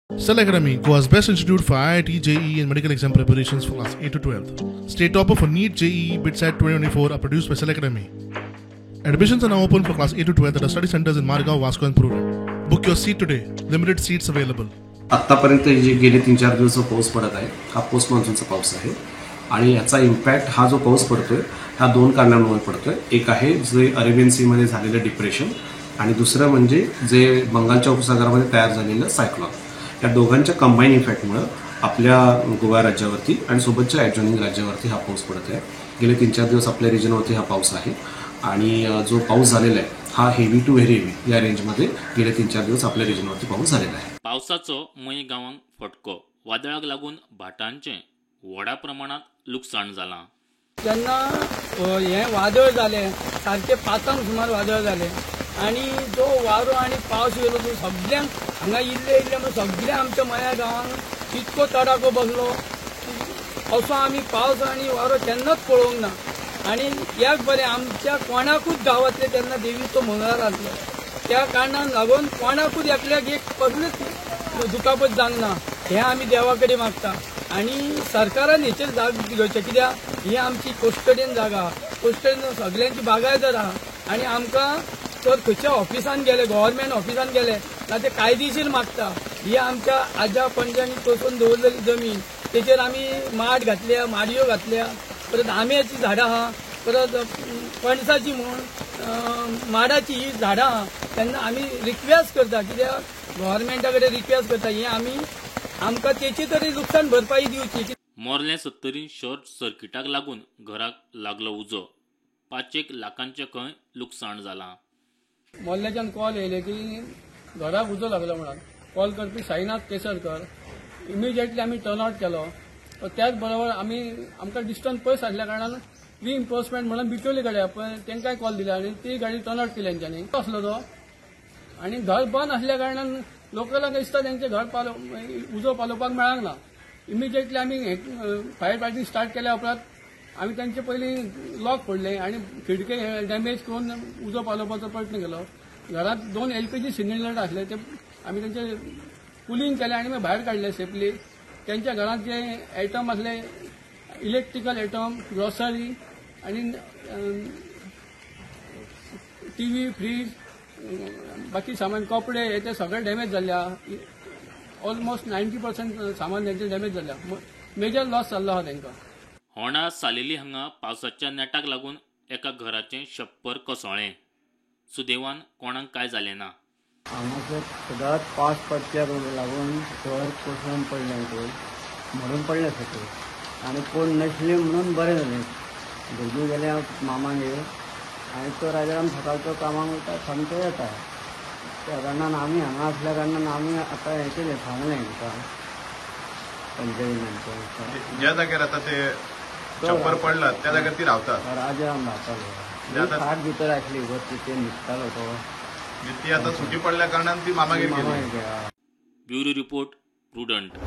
Cell Academy, Goa's best institute for IIT, JEE and medical exam preparations for class 8 to 12. State topper for NEET, JEE, BITSAT 2024 are produced by Cell Academy. Admissions are now open for class 8 to 12 at our study centers in Margao, Vasco and Prudent. Book your seat today. Limited seats available. आत्तापर्यंत जे गेले 3-4 दिवस जो पाऊस पडत आहे हा post मान्सूनचा पाऊस आहे आणि याचा इम्पॅक्ट हा जो पाऊस पडतोय हा दोन कारणांमुळे पडतोय. एक आहे जे अरेबियन सीमध्ये झालेलं डिप्रेशन आणि दुसरं म्हणजे जे बंगालच्या उपसागरामध्ये तयार झालेलं सायक्लॉन. या दोघांच्या कंबाईन इफेक्टमुळं आपल्या गोवा राज्यावरती आणि सोबतच्या ॲडजॉइनिंग राज्यावरती हा पाऊस पडत आहे. गेले 3-4 दिवस आपल्या रिजनवरती हा पाऊस आहे आणि जो पाऊस झालेला आहे हा हेवी टू व्हेरी हेवी या रेंजमध्ये गेले 3-4 दिवस आपल्या रिजनवरती पाऊस झालेला आहे. पावसाचो मये गांवांक फटको, वादळाक लागून भाटांचें व्हडा प्रमाणांत लुकसाण जालां. जेन्ना हें वादळ जालें सारकें 5 सुमार वादळ जालें आनी जो वारो आनी पावस येयलो तो सगळ्यांक हांगा इल्ले इल्ले म्हणून सगळ्या आमच्या मया गांवांक इतको तडाखो बसलो असो आमी पावस आनी वारो केन्नाच पळोवंक ना. आनी एक बरें आमच्या कोणाकूच गांवांतले तेन्ना देवीचो मंगळार आसलो त्या कारणान लागून कोणाकूच एकल्याक एक कसलीच दुखापत जावंक ना हें आमी देवा कडेन मागता. आनी सरकारान हेचेर जाग घेवचें कित्याक ही आमची कोस्टडेन जागा, कोस्टडेन सगळ्यांची बागायत आहा आनी आमकां तर खंयच्या ऑफिसान गेले, गव्हर्मेंट ऑफिसान गेले ना ते कायदेशीर मागता. ही आमच्या आजा पणज्यांनी टोसून दवरलेली जमीन तेचेर आमी माड घातल्या, माडयो घातल्या, परत आंब्याची झाडां आहा, परत पणसाची म्हूण माडाची ही झाडां आहा. तेन्ना आमी रिक्वेस्ट करता कित्याक गव्हर्मेंटा कडेन रिक्वेस्ट करता ही आमी आमकां तेची तरी लुकसाण भरपाई दिवची. मोर्ले 70 शॉर्ट सर्किटाक लागून घराक लागलो उजो, 5 लाखांचें खंय लुकसाण जालां. मोर्ल्याच्यान कॉल येयले की घराक उजो लागलो म्हणून कॉल करपी साईनाथ केसरकर. इमिजिएटली आमी टर्न आवट केलो. त्याच बरोबर आमी आमकां डिस्टन्स पयस आसल्या कारणान रिइन्फोर्समेंट म्हणून बिचोली गाडी पळय तांकांय कॉल दिला आनी ती गाडी टर्न आवट केली तेंच्यांनी. आसलो तो आनी घर बंद आसल्या कारणान लोकलांक दिसता तेंचें घर उजो पालोवपाक मेळांक ना. इमिजिएटली आमी फायर फायटींग स्टार्ट केल्या उपरांत आमी तांचे पयलीं लॉक फोडले आनी खिडके डॅमेज करून उजो पालोवपाचो प्रयत्न केलो. घरांत 2 LPG cylinder आसले ते आमी तांचे कुलींग केलें आनी मागीर भायर काडले सेफली. त्यांच्या घरांत जे आयटम आसले इलेक्ट्रिकल आयटम, ग्रॉसरी आनी टीव्ही, फ्रीज, बाकी सामान, कपडे हे ते सगळे डॅमेज जाल्ले आहा. ऑलमोस्ट 90% सामान तेंचें डॅमेज जाल्लें आहा. मेजर लॉस जाल्लो आहा तेंकां. होंडा सालेली हांगा पावसाच्या नेटाक लागून एका घराचें छप्पर कोसळ्ळें. सुदैवान कोणाक कांय जालें ना. हांगासर सदांच पावस पडच्याक लागून घर कोसळून पडलें पळय म्हणून पडलें सकयल आनी कोण नासलें म्हणून बरें जालें. भुरगीं गेल्या मामागेर आनी तो राजाराम सकाळचो कामाक वता, सांजचो येता. त्या कारणान आमी हांगा आसल्या कारणान आमी आतां हें केलें, सांगलें हेंकां पंचायतीन आमच्या ज्या जाग्यार आतां ते छप्पर पडला त्या जाग्यार ती रावतात. राजाराम रावतालो, खाट भितर आसली वरती ते न्हिदतालो तो. ती आता सुटी पडल्या कारणान ती मामागेर गेली. Bureau report, Prudent.